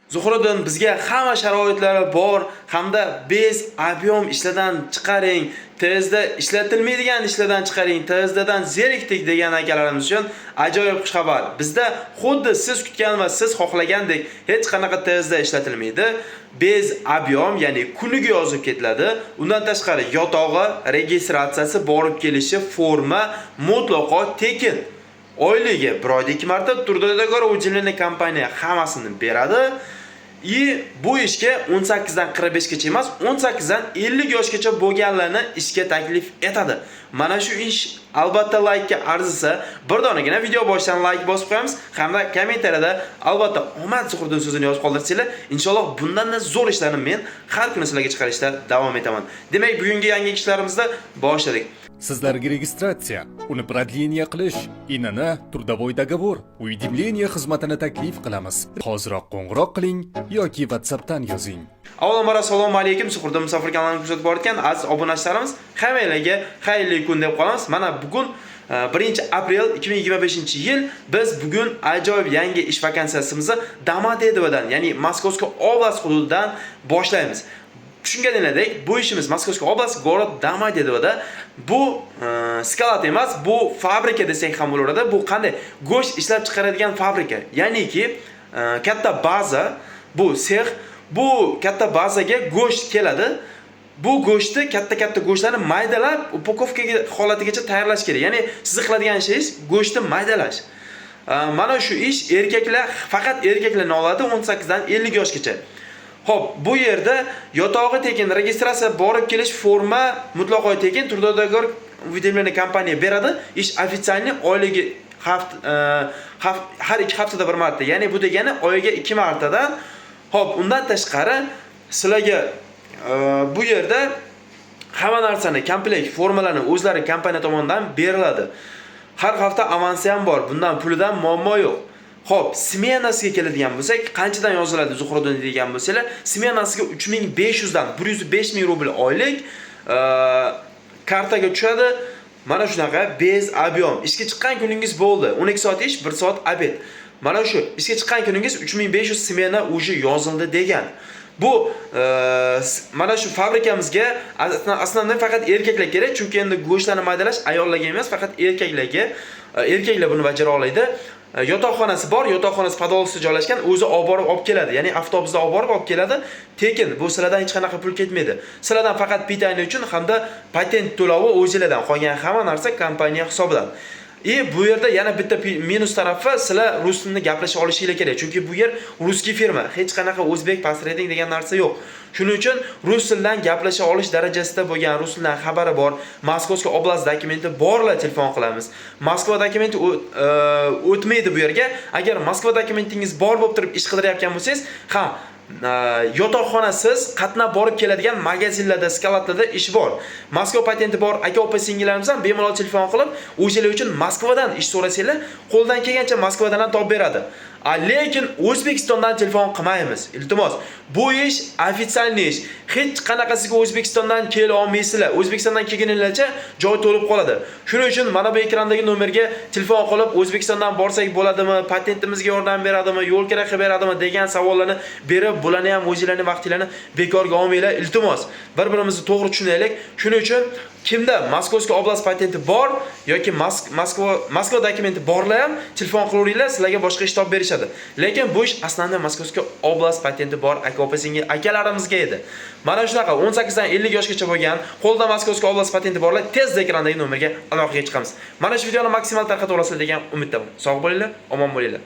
Zuhriddin, bizga hamma sharoitlari bor hamda без объем ishlardan chiqaring, tezda ishlatilmaydigan ishlardan chiqaring, tezdadan zerikdik degan akalarimiz uchun ajoyib xushxabar. Bizda xuddi siz kutgan va siz xohlagandek hech qanaqa tezda ishlatilmaydi. Без объем, ya'ni kuniga yozib ketiladi. Undan tashqari yotog'i, registratsiyasi, borib kelishi, forma mutlaqo tekin. Oyligi bir oyda ikki marta трудовой договор выделенный kompaniya hammasini beradi. И bu ishga 18 dan 45 gacha emas, 18 dan 50 yoshgacha bo'lganlarni ishga taklif etadi. Mana shu ish albatta laykka arzisa, bir donagina video boshidan layk bosib qo'yamiz hamda kommentariyada albatta "Omad, Zuhriddin" so'zini yozib qoldirsanglar, inshaalloh bundan-da zo'r ishlarni men har kuni sizlarga chiqarishda davom etaman. Demak, bugungi yangi ishlarimizda boshladik. Sizlarga registratsiya, uni продление qilish, ИНН, трудовой договор, уведомление xizmatini taklif qilamiz. Hoziroq qo'ng'iroq qiling yoki WhatsAppdan yozing. Avvalambor, assalomu alaykum. Zuhriddin Musofir kanalini kuzatib borayotgan aziz obunachilarimiz, hammanglarga xayrli kun deb qolamiz. Mana bugun 1 aprel 2025-yil, biz bugun ajoyib yangi ish vakansiyasimizni Domodedovodan, ya'ni Московский область hududidan boshlaymiz. Tushunganingizdek, bu ishimiz Московский область, город Domodedovoda. Bu склад emas, bu fabrika desak ham bo'laveradi. Bu qanday? Go'sht ishlab chiqaradigan fabrika. Ya'niki katta baza, bu sex, bu katta bazaga go'sht keladi. Bu go'shtni, katta-katta go'shtlarni maydalab, упаковка ga holatigacha tayyorlash kerak. Ya'ni sizni qiladigan ishingiz go'shtni maydalash. Mana shu ish erkaklar, faqat erkaklarni oladi 18 dan 50 yoshgacha. Xo'p, bu yerda yotog'i tekin, registratsiya, borib kelish, forma mutlaqo tekin, трудовой договор выделенный kompaniya beradi. Ish официальный, oyligi har 2 haftada bir marta. Ya'ni bu degani oyiga 2 martadan. Xo'p, undan tashqari sizlarga bu yerda hamma narsani, komplekt, formalarni o'zlari kompaniya tomonidan beriladi. Har hafta avansi ham bor. Bundan pulidan muammo yo'q. Xo'p, smenasiga keladigan bo'lsak, qanchadan yoziladi, Zuhriddin, degan bo'lsanglar, smenasiga 3500 dan 105 ming rubl oylik kartaga tushadi. Mana shunaqa без объем. Ishga chiqqan kuningiz bo'ldi. 12 soat ish, 1 soat обед. Mana shu ishga chiqqan kuningiz 3500 smena уже yozildi degan. Bu mana shu fabrikamizga основной faqat erkaklar kerak, chunki endi go'shtlarni maydalash ayollarga emas, faqat erkaklarga. Erkaklar buni bajara oladi. Yotoqxonasi bor, yotoqxonasi Podolskda joylashgan, o'zi olib borib olib keladi. Ya'ni avtobusda olib borib olib keladi. Tekin, bu sizlardan hech qanaqa pul ketmaydi. Sizlardan faqat питание uchun hamda patent to'lovi o'zinglardan, qolgan hamma narsa kompaniya hisobidan. И bu yerda yana bitta minus tarafi, sizlar rus tilini gaplasha olishinglar kerak. Chunki bu yer русский firma. Hech qanaqa o'zbek посредник degan narsa yo'q. Shuning uchun rus tilidan gaplasha olish darajasida bo'lgan, rus tilidan xabari bor, Московский область dokumenti borlar telefon qilamiz. Moskva dokumenti o'tmaydi bu yerga. Agar Moskva dokumentingiz bor bo'lib turib ish qidirayotgan bo'lsangiz, ha, yotoqxonasiz qatnab borib keladigan magazinlarda, склад larda ish bor. Moskva patenti bor aka opa singillarimiz ham bemalol telefon qilib, o'shalar uchun Moskvadan ish so'rasanglar, qo'ldan kelgancha Moskvadan ham topib beradi. A lekin O'zbekistondan telefon qilmaymiz. Iltimos. Bu ish официальный ish. Hech qanaqasiga O'zbekistondan kela olmaysizlar. O'zbekistondan kelguninglarcha joy to'lib qoladi. Shuning uchun mana bu ekrandagi nomerga telefon qilib, O'zbekistondan borsak bo'ladimi, patentimizga yordam beradimi, yo'l kira qilib beradimi degan savollarni berib, bularni ham o'zinglarning vaqtinglarni bekorga olmanglar, iltimos. Bir-birimizni to'g'ri tushunaylik. Shuning uchun kimda Московский область patenti bor yoki Moskva dokumenti borlar ham telefon qilaveringlar, sizlarga boshqa ish topib berishadi. Lekin bu ish aslida Московский область patenti bor aka opa singil akalarimizga edi. Mana shunaqa 18 dan 50 yoshgacha bo'lgan, qo'lda Московский область patenti borlar tezda ekrandagi nomerga aloqaga chiqamiz. Mana shu videoni maksimal tarqatib olasizlar degan umiddaman. Sog' bo'linglar, omon bo'linglar.